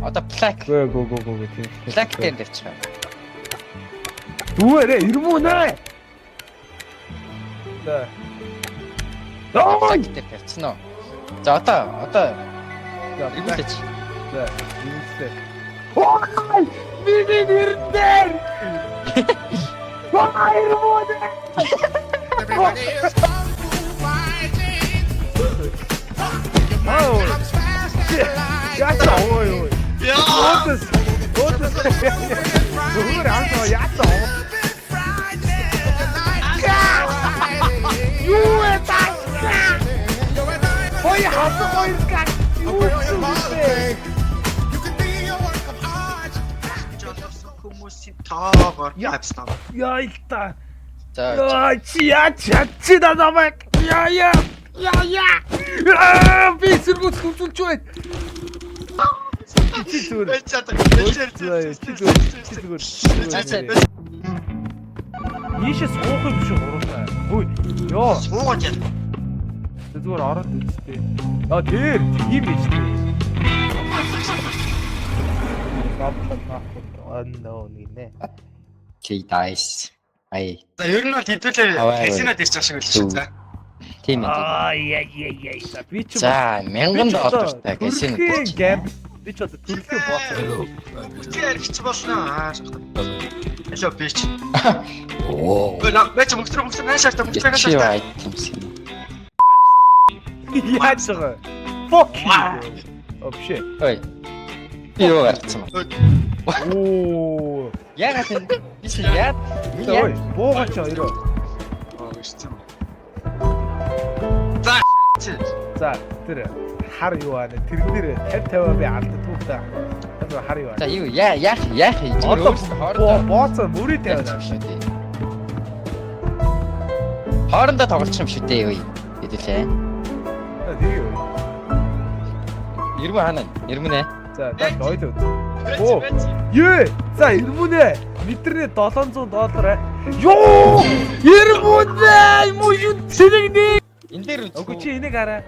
Одоо black Гөө гөө гөө гөө тийм. Black дээр тавьчих. Дүүэрээ ирмүүнэ. За. Ой! Black дээр тавьчихна уу? За одоо За, эргүүлээч. За, эргүүлээ. Ой! Миний нэр дээр. Ой, ирмүүнэ. Everybody is kung fu fighting. Your mind Oh. comes fast as light. Яасан ой ой. Яа! Өөдөөс өөдөөс зүгээр анх яасан оо. Юу вэ та? Ой хасан хоёр гар. Юу вэ? You can be a work of art. Хүмүүсийн тоогоор тавьсан. Яа л та. За Яа чи яа чи да намайг. Яа яа. Яа яа. Аа, би сэргүүц үзүүлж байна. Чи зүгээр. Чи зүгээр. Чи зүгээр. Ийшээ суух юм шиг гурлаа. Хүй. Йоо. Суугаад яа. Зүгээр ороод үзтээ. Аа тэр тийм биш үү? Unknown гинэ. чи dice. Ай, За ер нь бол хэдүүлээ Аваа, казинод ирж байгаа шиг байл шүү. За. тийм ээ. Аа яа яа яа. За би чи За 1000 доллартай казино төрөлхийн дээр. гам би ч одоо төрөлхийн бооцоо. Үгүй аригч болно. Аа. Hello bitch. Оо. Өө наа чи мөнгөтөр мөнгөтөр наашаа та мөнгөтөр Чи наашаа. items. Яаж байгаа? Fuck you. Вообще. Ой. Би юу гарцсан бэ? Оо. Яагаад энэ би чи яа? Ой, буугач хоёроо. Оо ирсэн. За чи. За тэр хар юу аа тэрэн дээр 50 50 би алддаг түүхтэй. Тэр хар юу аа. За юу яа яах яах хийж Одоо өөрсдөө хоорондоо бооцоо мөрий тавьчих тавиад. юм шүү дээ. Хоорондоо тоглолчих юм шүү дээ юу хэдүүлээ. Тэр юу? Ирмэн хаана? Ирмэн ээ. За даач ойлоо. Оо. Ее! За ирмүнэ. Мэдэрнэ 700 доллар. Йоо! Ирмүнэ! Юм уу юу цэнэгнэ? Энэ дээр Үгүй чи энийг хараа.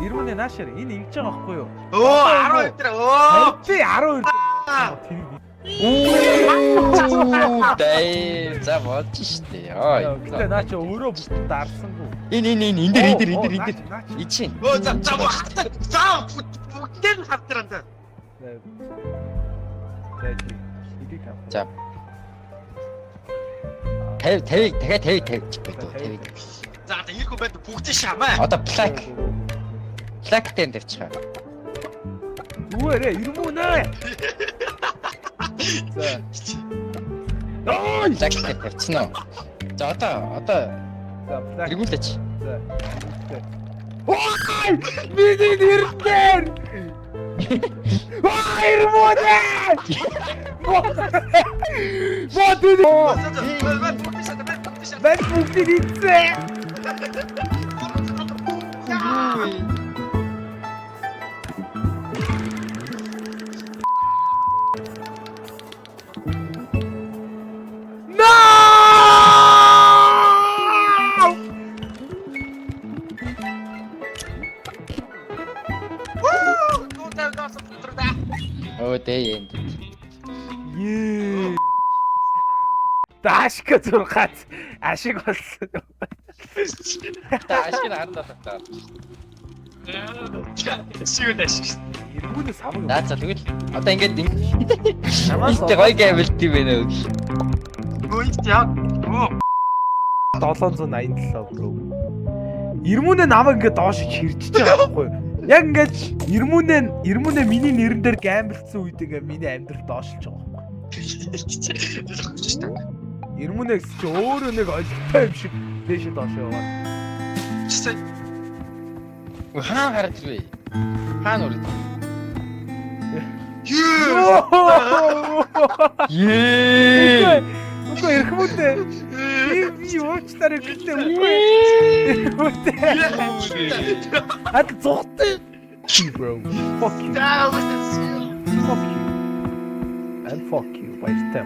Ирмүнэ наашаар энэ ингэж байгаа байхгүй юу? Өө 12 дээр өө. Чи 12 тэр Үу дэй. За болж штэ. Ой. Гэтэ наа чи өөрөө бүгд дарсангүй. Энэ энэ энэ энэ дээр энэ дээр энэ дээр энэ дээр. дээр. И чинь. Өө за за за бүгдээр нь хавтран даа. За чи энийг авах. За. 50 50-ыг дахиад 50 тавьчих байдаг. 50-ыг. За за ирэх юм байна бүгд шамаа. Одоо black black дээр тавьчих. Дүүэрээ ирмүнэ. За. Ой! Black дээр тавьчихна уу? За одоо За black. эргүүлээч. За. Ой! Миний нэр дээр. Ой, ирмүнэ! Мод. Бэн бүгдийг идсэн. No! Өө дээ энэ. Ее. Даашка зургаад ашиг болсон. Та ашиг нь 17 таа. Шиг ашиг. Иргүүнээс хамаг. За за тэгвэл одоо ингээд Чамаас ингэ гоё гэмэлт юм байна уу? Өө яа. Өө 787 bro. Ирмүнэ намайг ингээд доош хэрчиж байгаа байхгүй юу? Яг ингээд ирмүнэ миний нэрэн дээр гамблцсан үед ингээд миний амьдрал доошлж байгаа байхгүй юу? Ирмүнэ гэсэн чи өөрөө нэг олигтой юм шиг дээшээ доош яваад. Хаан гарч ирвэ? Хаан үрд? Ее. Үгүй эрхмүүтэй. Би уучлаарай гэхдээ үгүй. Эрхмүүтэй. Хад зугтай. Bro. Fuck you. Fuck you. And fuck you. Баяртай.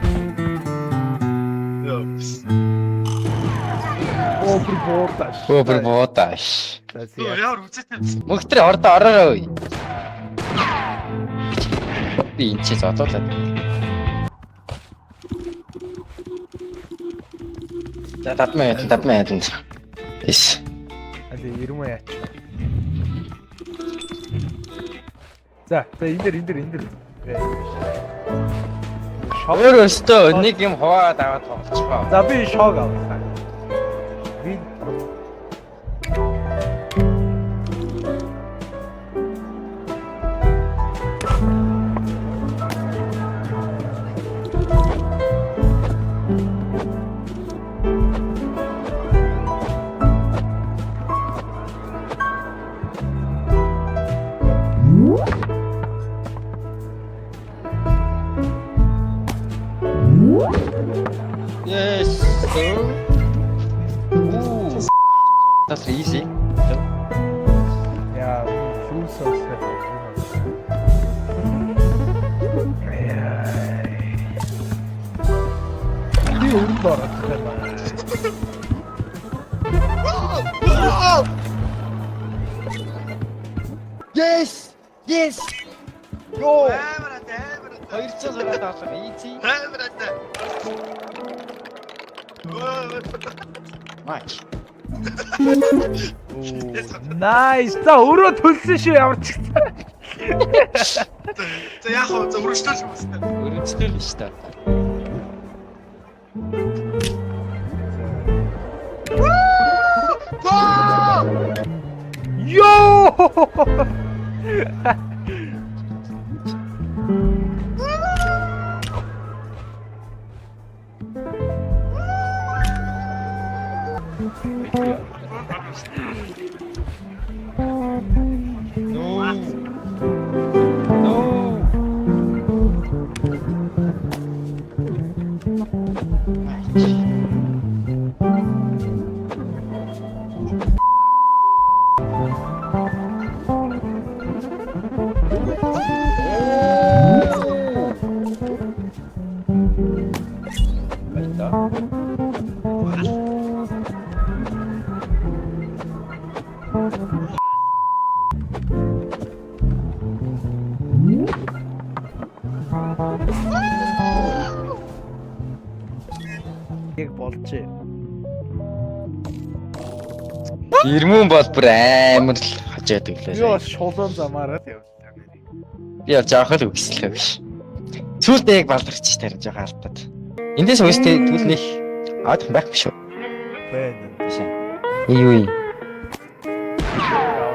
Оо бүр бууташ. Өө бүр бууташ. За зя. Ямар үзээтэй. Мөгтөр ордоо ороорой. Би энэ чи зодуулаад. За 70 ядсан, 70 ядсан. Иш. Аль 90 яач. За, за энэ дээр энэ дээр энэ дээр. Шок. Өөр өстөө нэг юм хуваад аваад тоглочихоо. За би шок авлаа. Би Yes. Sir. Ooh. That's easy. яа, фүүсээс. Би өрөнд орох юм байна. Yes. Yes. Yo. Амар амар. 206 доллар easy. Амар амар. Match. Nice. За өөрөө төлсөн шүү ямар ч гэсэн. За яах вэ? За өргөжлөөл юм байна. Өргөжлөл биш та. Йоо! No. No. Match. Баярлалаа. Яг болжээ. Ирмэн бол бүр амар л хажаад өглөө. Би бас шулуун замаараа л явлаа. Би бол жоох л үгслээ биш. Сүүлдээ яг баларч тарин жоох алдаад. Эндээс үстэй түл нэх авах байх биш үү? Байна. Биш ээ. Энэ юу юм?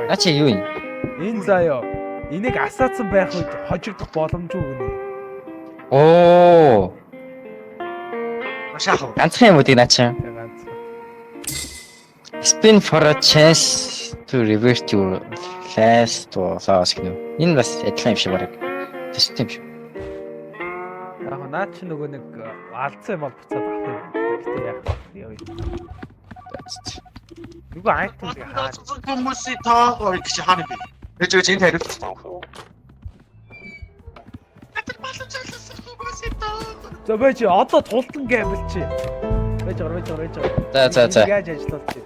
Наа чи юу юм? Энэ заяо. Энийг асаацсан байх үед хожигдох боломжгүй гинэ. Оо, Маш яах вэ? ганцхан юм уу наа чи? Тэг ганц. Spin for a chance to revert your last loss гэнэ. Энэ бас адилхан юм шиг бараг. Төстэй юм шиг. Яг нь наа чи нөгөө нэг алдсан юм бол буцаад авах юм. Гэтэ яг яа. Нөгөө айтем хаа. Хүмүүсийн тоогоо гэж хаана бэ? Ээж ээж энд хариулт. Хүмүүсийн тоогоо. За байж одоо тултан гэмбэл чи. Байж байгаа байж байгаа байж байгаа. За за за. Яаж ажиллах чи?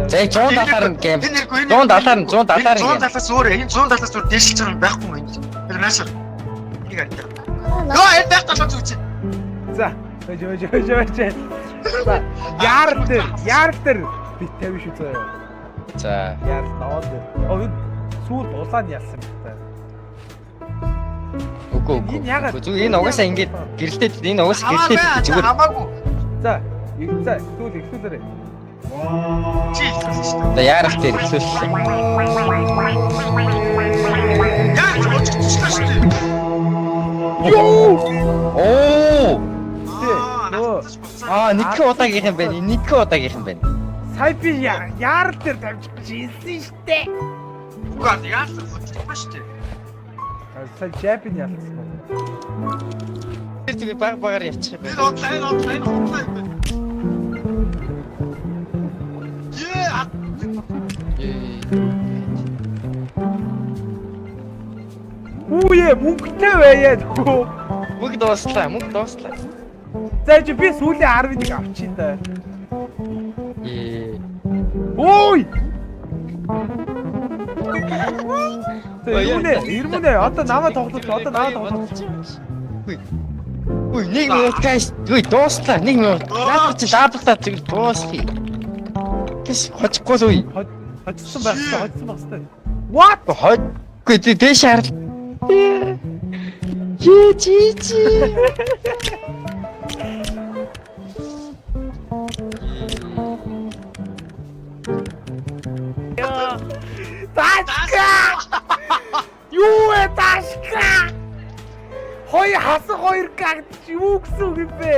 За яг 170-аар нь гэм. Энэ нэргүй 170-аар нь 170-аар нь гэм. 170-аас өөр энэ 170-аас өөр дээшилж байгаа юм байхгүй юм энэ. Тэр наашаа. Энийг харъя. Йоо энэ байх талаа зүг чи. За байж байж байж байж. За яар дээр яар дээр би 50 шүү заяа. За. Яар ноо дээр. Оо энэ сүүл улаан ялсан юм байна. Үгүй үгүй. Энэ ягаад- Үгүй, Зүгээр энэ угаасаа ингэж гэрэлтэй энэ угаасаа гэрэлтэй зүгээр. Хамаагүй. За за сүүл ихсүүлээрэй. Чи хэлсэн шүү дээ. За яарах дээр эхлүүллээ. Яаж очихчлаа шүү дээ. Йоо! Оо! Тий, нөгөө Аа, нэгэн удаагийнх юм байна. Нэгэн удаагийнх юм байна. сая би яар дээр тавьчих гэж хэлсэн штэ. Үгүй яаж очихгүй шүү дээ. Сая жабин ялсан уу? Тэр зүгээр баг багаар явчих юм Энэ байна. удлаа энэ удлаа энэ удлаа юм байна. Ее Үе мөнгөтэй байя хөө. Мөнгө дууслаа, мөнгө дууслаа. За чи би сүүлийн 11 авчих та. Ээ. Ой! Ирмүнэ, ирмүнэ. Одоо намайг тоглож, одоо намайг тоглож. Үгүй нэг минут guys. Үгүй дуслаа. Нэг минут. Наад чи лаблаа зүгээр дуусхий. Тэс хожихгүй л үе. Хоцсон байх хэрэгтэй, хоцсон байх хэрэгтэй. What? Хож. Үгүй тий дээш харал. Йе чи чи. Ташка! Юу вэ ташка? Хоёр хасах хоёр гагд юу гэсэн үг юм бэ?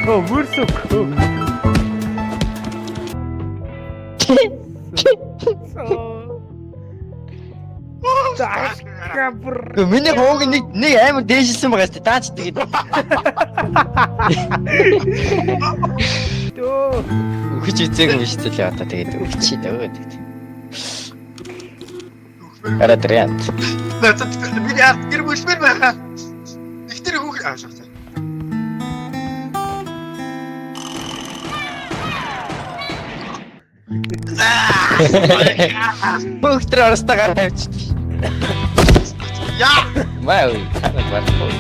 Оо, мөрсөк. Ташка бүр. Үгүй миний хууг нэг нэг амар дээшилсэн байгаа шүү дээ. Даач тэгээд Дөө. өгч үзээгүй юм шүү дээ одоо тэгээд өгчий дөө тэгээд. Гараад ирээ. Надад би яа гэр бүлмэр байгаа. Ихтер хүүх аашаа. Бүгд тэр оростоо гар тавьчих. Яа! Маа үе. Барахгүй.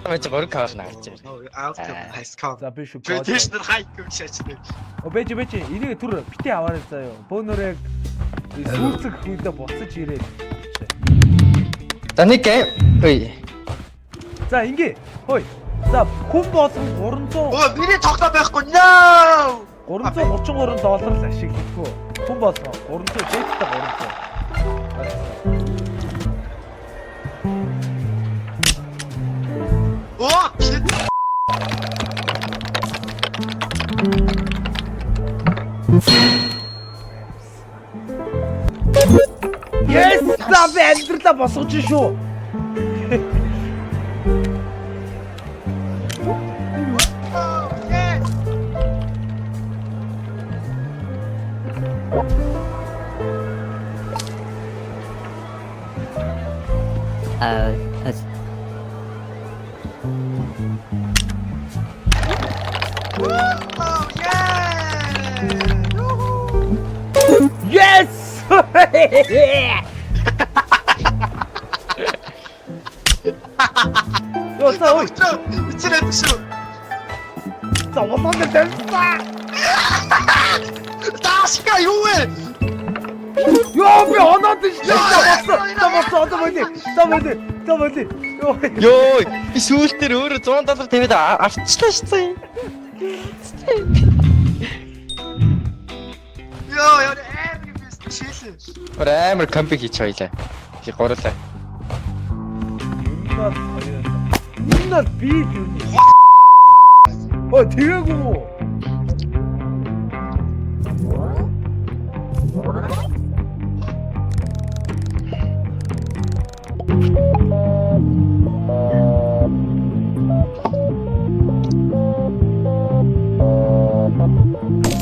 Мэж гурав кавал наарч байна. Out of high school. За би шүү. Тийш нар хайк юм шаачдаг. О бэж бэж энийг түр бити аваарай заяа. Бөөнөрөө сүүцэг хүйдэ буцаж ирээд. За нэг гейм. Үе. За ингээ. Хой. За хүн болгон 300 Оо миний тоглоом байхгүй. No! 333 доллар л ашиглахгүй. Хүн болгон 300 дээдтэй 300. Оо shit. Yes! За би амьдралаа босгож шүү. Oh, yes. That's Oh yeah! Yes! Йоо за ой. Эцэг шүү. За улаан дээр тавьсан. Даашка юу вэ? Йоо би оноод шүү. За болсон. За болсон. Одоо боли. За боли. За боли. Йоо. Йоо, би сүүлд дээр өөрөө 100 доллар тавиад авчлаа шүү дээ. Йоо яа амар юм шилээ. Бүр амар кампинг хийж хоёлаа. Би гурлаа. Ер нь бол хоёр. Ер нь бол би л юу юм. Өө тэгээгүй үү?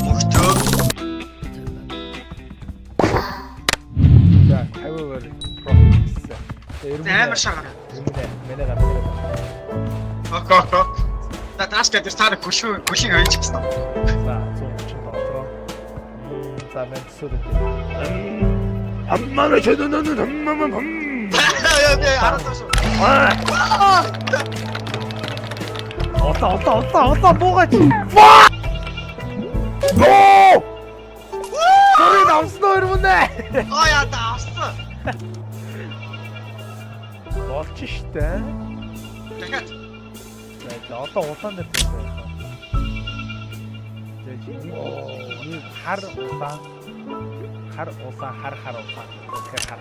Мөгтөө. За 50% profit гэсэн. Амар шагаар. Өмнө манай гар. Окей окей. За даашка тэр цаана гүшүү гүшийг ойж гэсэн. За 130 доллар. За мен төсөөлөд. Хаммаа чөдөнөн хаммаа хам. Яа яа хараад шүү. Одоо одоо одоо одоо буугач. Ноо! Сөрөг авсан уу ирмэнэ? Оо яа та авсан. Болж штэ. Дахиад. За одоо улаан дээр тавьсан. За чи нэг хар улаан хар улаан хар хар улаан тэгэхээр хар.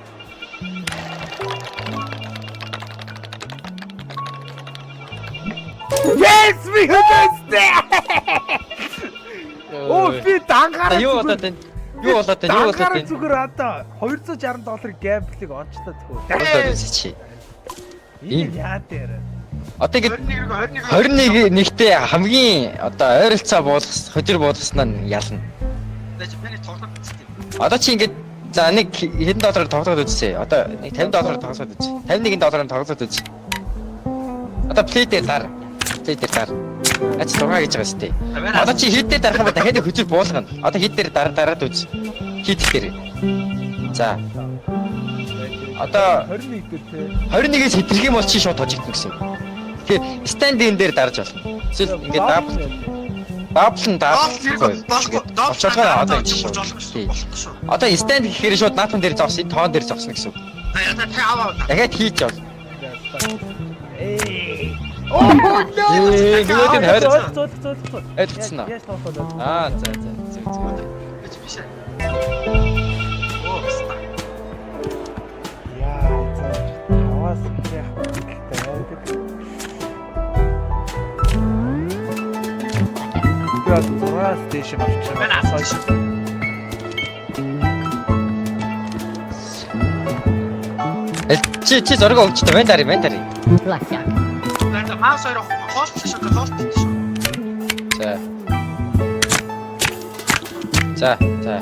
Yes, би хөдөөстэй. Оо би дангараа Юу болоод байна? Юу болоод байна? Юу болоод Дангараа байна? зүгээр одоо 260 долларын гэмблийг онцлоо төхөө. Болоод үзчихье. Энэ яа дээр. Одоо ингэ 21 21 21 нэгтээ хамгийн одоо ойролцоо буулгас, хөдөр буулгаснаа нь ялна. За чи миний тоглоом бичсэн. Одоо чи ингэ за нэг хэдэн доллараар тоглоод үзье. Одоо нэг 50 доллараар тоглоод үзье. 51 доллараар тоглоод үзье. Одоо плей дээр лар. Play дээр дар. Ач 6 гэж байгаа шүү дээ. Одоо чи hit дээр дарах юм бол дахиад хөзөр буулгана. Одоо hit дээр дараад үз. Hit дээр. За. Одоо 21 дээр те. 21-ээс хитрэх юм бол чи шууд хожигдно гэсэн. Тэгэхээр stand in дээр дарж болно. Эсвэл ингээд double double нь double болчихоор одоо энэ шууд. Болохгүй шүү. Одоо stand гэхээр шууд наатан дээр зогсно, тоон дээр зогсно гэсэн. За та аваа. Дахиад хийж бол. Ээ. Оо no. Нөгөө нь 20 Зөөл. Ойлгоцсон уу? Яаж тоглоод. Аа за за зөв зөв. Гэж биш ээ. Оо баста. Яа, за. Таваас яах вэ? Би одоо 6-аас дээш юм авчих. Байна авчих шүү. Чи зураг өгч та байна дари байна дари. Blackjack. За маус хоёр хоолт шүү. Хоолт шүү. За. За за.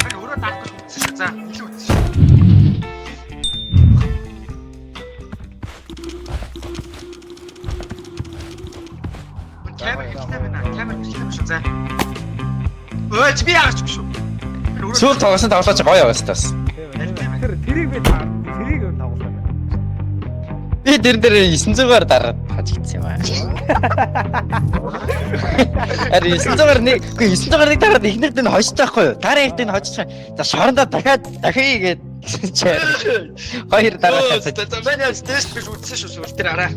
Харин өөрөө даах гэж үзсэн шүү. За илүү үзсэн шүү. Камер хэрэгтэй байна. Камер хэрэгтэй шүү. За. Өөч би яагаад ч шүү. Сүүл тоглосон тоглооч гоё яваас тас. Тэр тэрийг би тэрийг өн тоглосон юм. Би тэр дээр 900-аар дараад хажигдсан юм аа. Ари 900-аар нэг үгүй 900-аар нэг дараад эхнэрд нь хожиж байхгүй юу? Дараа ихтэй нь хожиж. За шорондоо дахиад дахиа гээд чи хоёр дараа хацаж. За байна яаж тест биш үзсэн шүү. Сүүл тэр араа.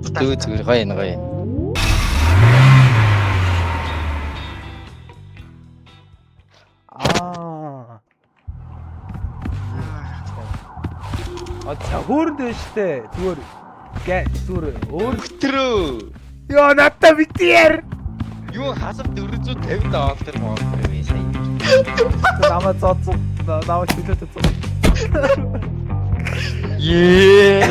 Дүү зүгээр гоё юм гоё. Аа. А хөөрөнд байна штэ. Зүгээр гэ зүгээр өөр Өтрөө. Йоо надаа битээр. Юу хасав 450 доллар моолтер вэ сая. Намаа зооцсон. Намаа чөлөөтэй зоо. Ее.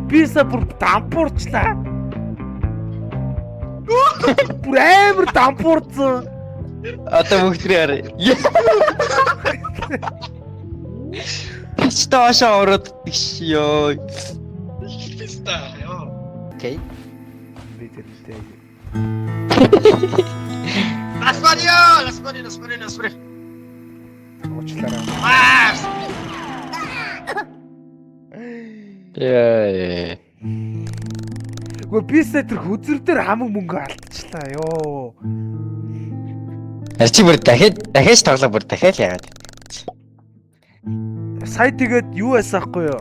Би сая бүр дампуурчлаа. Бүр амар дампуурсан. Одоо бүгдрээ харъя. Тач доошоо ороод ёо. Писта ёо. Окей. Би тэрнтэй. Ласмарио, ласмари, ласмари, ласмари. Уучлаарай. Аа. Яа. Үгүй би сая тэр хөзөр дээр хамаг мөнгө алдчихлаа ёо. Чи бүр дахиад тоглоо бүр дахиад яагаад. Сая тэгээд юу байсан хгүй юу?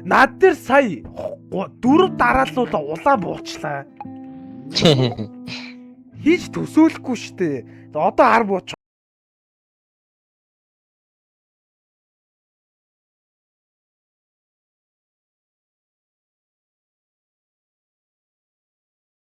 Над дээр сая 4 дараалал улаан буучлаа. Хийж төсөөлөхгүй штэ. Одоо 10 бууч.